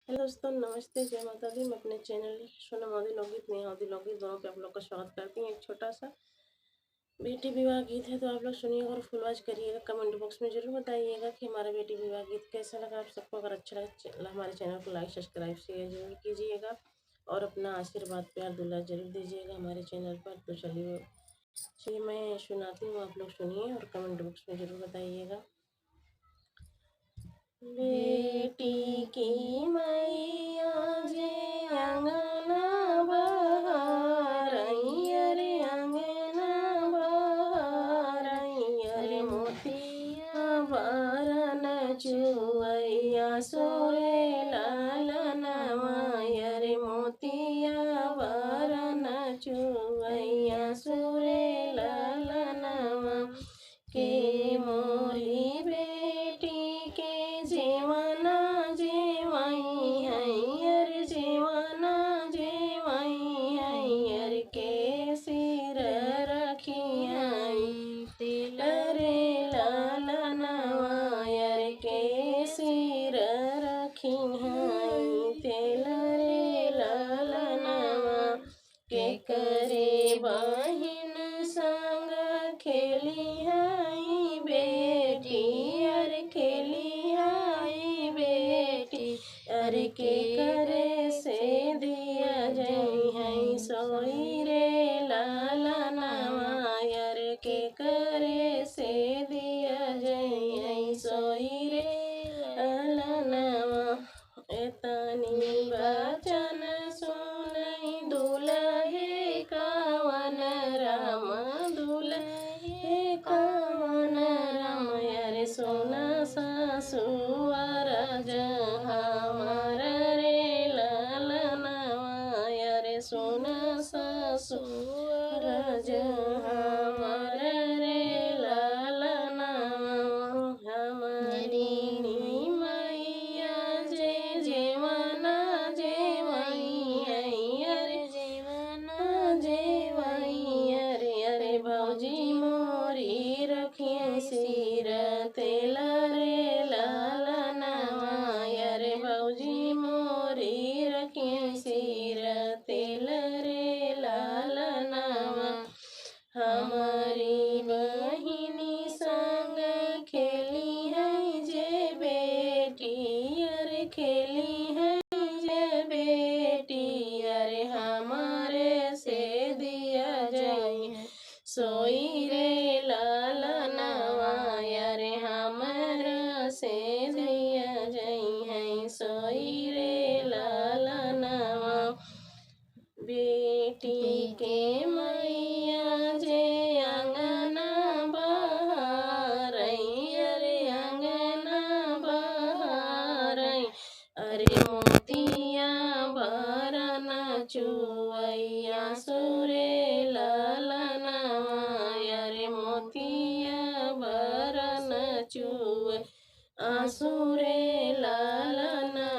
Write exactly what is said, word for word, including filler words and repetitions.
हेलो दोस्तों, नमस्ते, जय माता दी। मैं अपने चैनल सोना मादी लोकगीत, नेहा मादी लोकगीत दोनों पे आप लोग का स्वागत करती हूँ। एक छोटा सा बेटी विवाह गीत है, तो आप लोग सुनिएगा और फुल वॉच करिएगा। कमेंट बॉक्स में ज़रूर बताइएगा कि हमारा बेटी विवाह गीत कैसा लगा आप सबको। अगर अच्छा लगा चे-, हमारे चैनल को लाइक, सब्सक्राइब, शेयर जरूर कीजिएगा और अपना आशीर्वाद, प्यार, दुलार जरूर दीजिएगा हमारे चैनल पर। तो चलिए, चलिए मैं सुनाती हूँ, आप लोग सुनिए और कमेंट बॉक्स में ज़रूर बताइएगा। बेटी की मैया जे अंगना बहारई, अरे अंगना बहारई, अरे मोतिया बरन चुवैया सोरे लालनवा, अरे मोतिया बरन चुवैया सोरे लालनवा। के मोरी बेटी के जेवना जेवई है, अरे जेवना जेवई है, अरे के सिर रखी है तेल रे लालनवा, अरे के सिर रखी है तेल रे लालनवा। केकरे बहिन संग खेली हई बेटी, अरे खेली हई बेटी, अरे केकरे से दिया जई हई सोई रे लालनवा, अरे केकरे से दिया जई हई सोई रे लालनवा। एतनी बचन सुनई दुलहे कवन राम, दुलहे कवन राम, अरे सुन ससुर ज हमर रे लालनवा, अरे सुन ससुर ज हमर रे लालनवा। हमरी मैया जे जेवना जेवई है, अरे जेवना जेवई, अरे, अरे भौजी मोरी रखिए सिर तेल रे लालनवा, अरे भौजी मोरी रखिए सिर तेल रे लालनवा। हमरी बहिनी संग खेली है जे बेटी, अरे खेली है जे बेटी, अरे हमरे से दिया जई है सोई रे लालनवा, अरे हमरे से दिया जई है सोई रे लालनवा। बेटी के मैया जे अंगना बहारई, अरे अंगना बहारई, अरे मोतिया बरन चुवैया सोरे लालनवा, अरे मोतिया बरन चुवै आसुरे लालनवा।